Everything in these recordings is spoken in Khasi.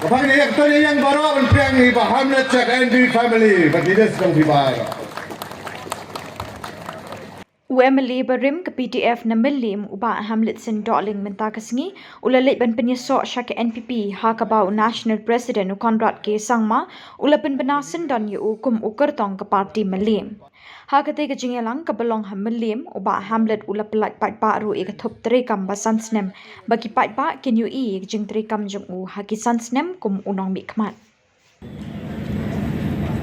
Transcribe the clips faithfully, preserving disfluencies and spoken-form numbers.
Pang ni yak tani yang baroh ban priang i Bah Hamlet Jack and the family. Bagi des dong di bar. U M L A barim ka P D F na Mylliem u Bah Hamlet Sing Dohling mynta ka sngi u la leit ban pynïasoh sha ka N P P ha kaba u National President u Conrad K Sangma u la pynbna syndon ïa u kum u kyrtong ka party Mylliem. Ha katei ka jingïalang kaba long ha Mylliem, u Bah Hamlet u la pyllait paidbah ruh ïa ka thup treikam ba san snem ba ki paidbah kin ïohi ïa ka jingtreikam jong u ha ki san snem kum u nongmihkhmat.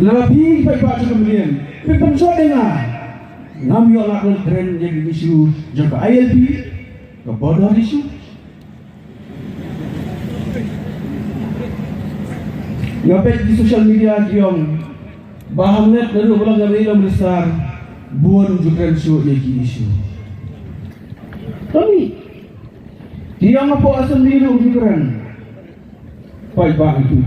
Lada phi paidbah jong ka Mylliem phi pynshoi ïa nga, ngam ïoh lah ban kren ïa ka issue jong ka I L P, ka border issue. Nga peit ki social media ki ong Bah Hamlet naduh ba la ngan ïa long minister bun ju kren shuh ïa ki issue. Tony, ki ong hapoh assembly ruh ju kren. Paidbah ki ong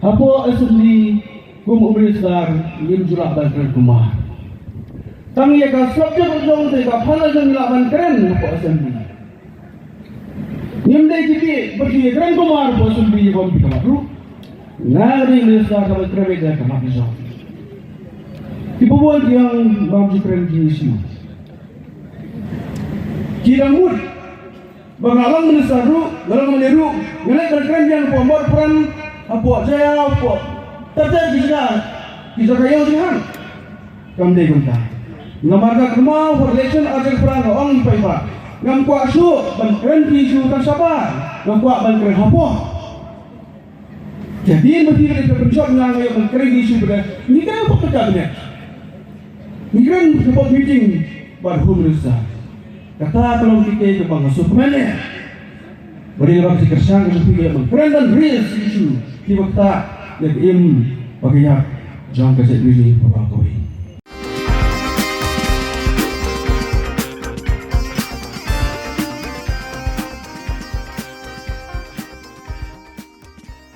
hapoh assembly kum u minister ngim ju lah ban kren kumar. Tang ïa ka subject jong te ka phala jong ngi lah ban kren hapoh assembly. Ngim dei ki phi ba ki kren kumar hapoh assembly bym phi ka mat ruh. Nga dei minister kaba kren ïa ka mat jong. Ki bun ki ong bym ju kren ki issue. Ki dang mut ba nga long minister ruh, nga long M L A ruh, nga leit ban kren biang hapoh Mawpran, hapoh Jaiaw, hapoh ter ter ki jaka, ki jaka ïew jinghang. Kam dei kumta. Namar ka kynmaw ha election ar hajar khatphra nga ong ïa i paidbah ngam kwah shuh ban kren ki issue tang shabar, nga kwah ban kren hapoh. Te hadien ba phi ba dei pynshoi ïa nga, nga ïoh ban kren ki issue ba dei ngi kren hapoh ka cabinet, ngi kren hapoh meeting bad home minister. Kata ka long kitei kaba nga sngewkmen eh. Ba dei ba ka jingkyrshan ka jong phi ka ïoh ban kren ban raise issue kiba ktah ïa ka im bad ka ïap jong ka jaitbynriew baroh kawei.